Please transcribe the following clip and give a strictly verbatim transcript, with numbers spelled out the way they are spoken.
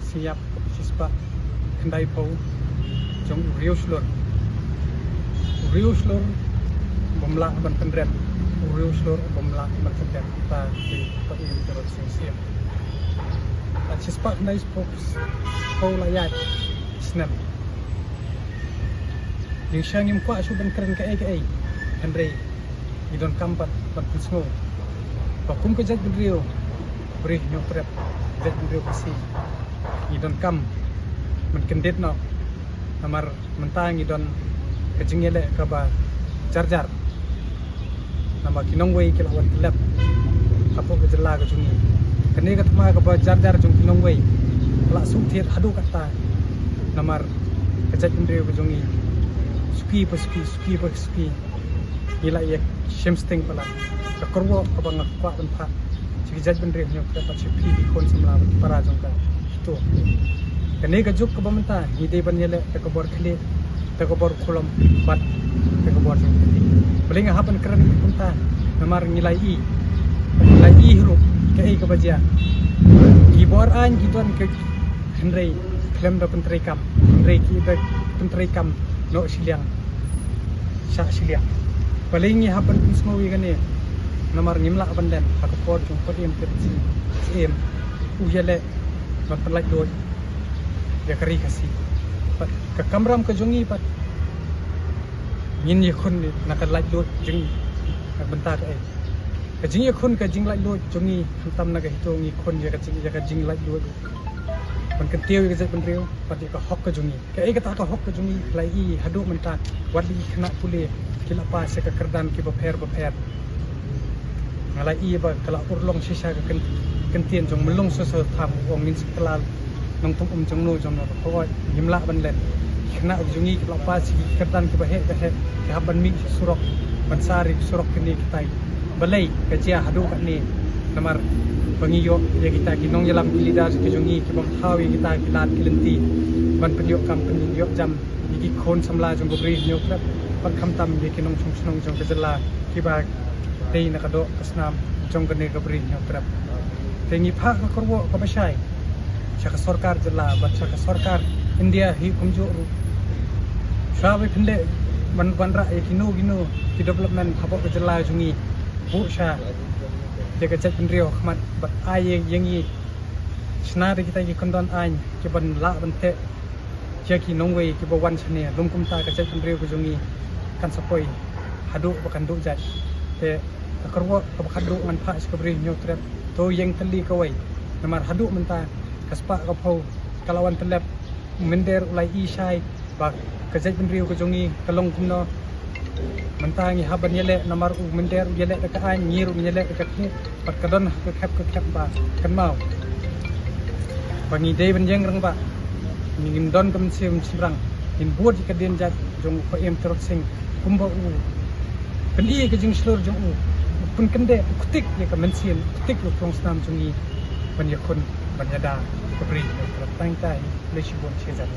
Siap shispah khyndai phew jong u riew shlur. U riew shlur bym lah ban pynrem, u riew shlur bym lah ban pynrem. Ta ki pa im ki rot sing siap. Shispah khyndai phew la ïaid snem. Jingshisha ngim kwah shuh ban kren kaei kaei. Hynrei ngi donkam pat ban pynsngew ba kum ka jaitbynriew Bri Hynñiewtrep, jaitbynriew Khasi, ngi donkam ban kyndit noh. Namar mynta ngi don ka jingïaleh kaba jar jar. Namar ki nongwei ki la wan tylep hapoh ka jylla ka jong ngi. Kane ka thma kaba jar jar jong ki nongwei ka la suk thied haduh katta. Namar ka jaitbynriew ka jong ngi suki pa suki, suki pa suki, ngi la ïa shim sting palat. Ka kyrwoh kaba nga kwah ban phah sha ki jaitbynriew Hynñiewtrep bad sha phi ki khun samla bad para jong ka HITO. Kane ka juk kaba mynta ngi dei ban ïaleh da ka bor khlieh, da ka bor khulom bad da ka bor jong ka. Balei nga hap ban kren kumta? Namar ngi la ïohi, ngi la ïohi ruh kaei kaba jia. Ki bor aiñ ki don ka, hynrei khlem da pyntreikam, hynrei ki da pyntreikam noh shiliang shah shiliang. Balei ngi hap ban pynsngew ïa kane? Namar ngim lah ban len ha ka por jong u Paiem Tyrchi Syiem u ïaleh ban pynlaitluid ïa ka ri Khasi. Pat ka kamram ka jong ngi pat ngin ïakhun na ka laitluid jong ngi. Ka bynta kaei? Ka jingïakhun ka jinglaitluid jong ngi, khamtam na ka HITO ngi khun ïa ka jing, ïa ka jinglaitluid ban kyntiew ïa ka jaitbynriew bad ïa ka hok ka jong ngi. Kaei kata ka hok ka jong ngi? Nga la ïohi haduh mynta wat la ki khynnah pule ki la pass ïa ka kyrdan kiba pher bapher. Nga la ïohi ba ka la urlong shisha ka kyn-, kyntien jong Myllung Soso Tham, u ong ngin sa kylla nongpynim jongno jongno. Hooid, ngim lah ban len. Ki khynnah jong ngi ki la pass ïa ki kyrdan kiba heh ba heh, ki hap ban mih sha surok ban sar ïa ki surok kine kitai. Balei ka jia haduh katne? Namar ba ngi ïoh ïa kita ki nongïalam, ki leader ki jong ngi ki bym thaw ïa kita ki lad ki lynti ban pynïoh kam pynïoh jam ïa ki khun samla jong ka Bri Hynñiewtrep bad khamtam ïa ki nongshong shnong jong ka jylla kiba dei na ka doh ka snam jong kane ka Bri Hynñiewtrep. Te ngi phah ka kyrwoh kaba shai sha ka sorkar jylla bad sha ka sorkar India hi kumjuh ruh. Shuwa ba phin leh ban wanrah ïa kino kino ki development hapoh ka jylla jong ngi, buh sha ïa ka jaitbynriew ha khmat bad ai ïa ngi shna da kita ki kyndon aiñ kiban lah ban teh ïa ki nongwei kiba wan shane. Lym kumta ka jaitbynriew ka jong ngi kan sa poi haduh ba kan duh jait. Te ka kyrwoh kaba khatduh ngan phah sha ka Bri Hynñiewtrep, to ïeng tylli kawei. Namar haduh mynta ka spah ka phew ka la wan tylep, u mynder u la ïohi shai ba ka jaitbynriew ka jong ngi ka long kumno. Mynta ngi hap ban ïaleh, namar u mynder u ïaleh da ka aiñ, ngi ruh ngi ïaleh da ka khlieh. Bad ka don ha ka khep ka khep ba kynmaw ba ngi dei ban ïeng rangbah. Ngi ngim don ka mynsiem shynrang, ngin bud ïa ka dien jait jong u Paiem Tyrot Sing kumba u pyni ïa ka jingshlur jong u, u pynkyndeh, u ktik ïa ka mynsiem, u ktik ïa u klongsnam jong ngi ban ïakhun, ban ïada ka Bri. Tang ta hi, khublei shibun shi hajar.